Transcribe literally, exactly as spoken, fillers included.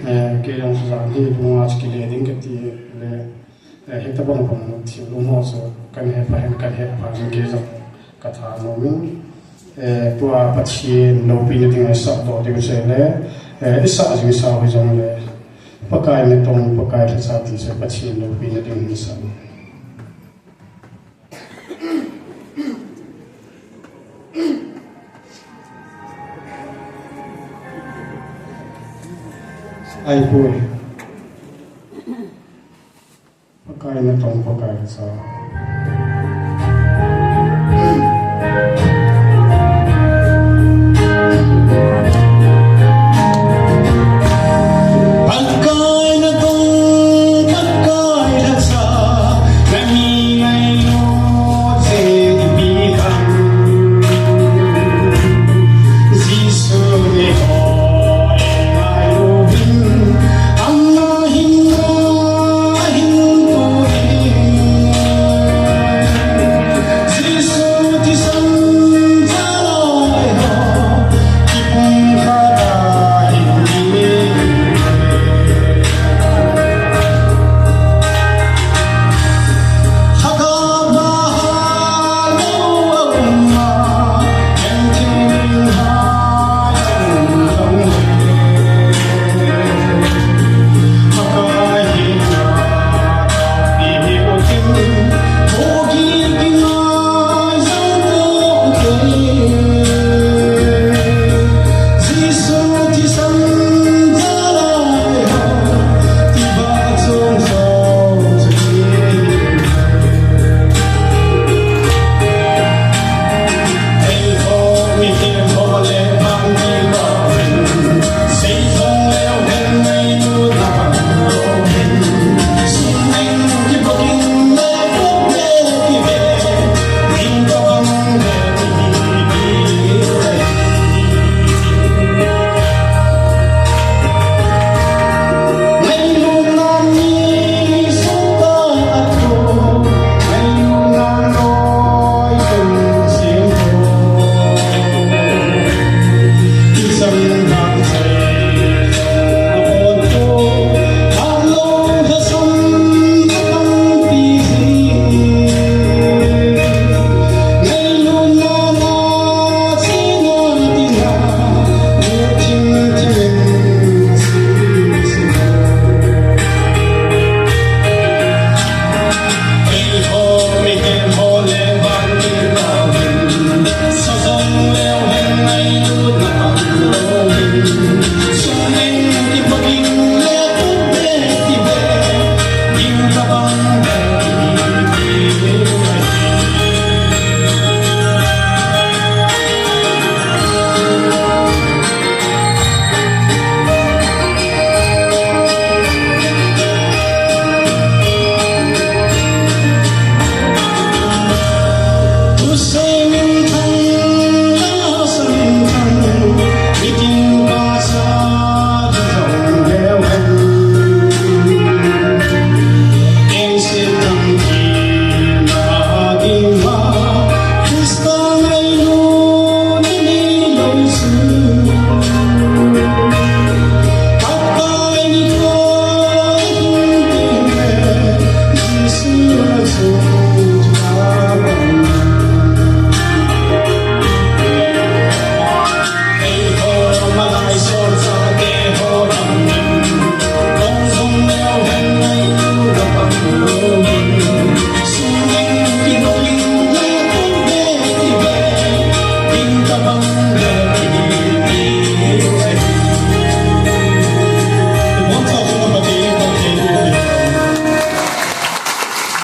Kei jong chu jan hi lunga chu kile ding kati le, hitobang bang thil um ho chu kahin hepha hen, kahin hepha hen kei jong kathanom in. Tua Pathen loupina ding isahdoh diu chu le, isah jing sau hijongle, Pakai natong, Pakai lhacha ti chu Pathen loupina ding hin sah. Ahipoi. Pakai natong, Pakai lhacha.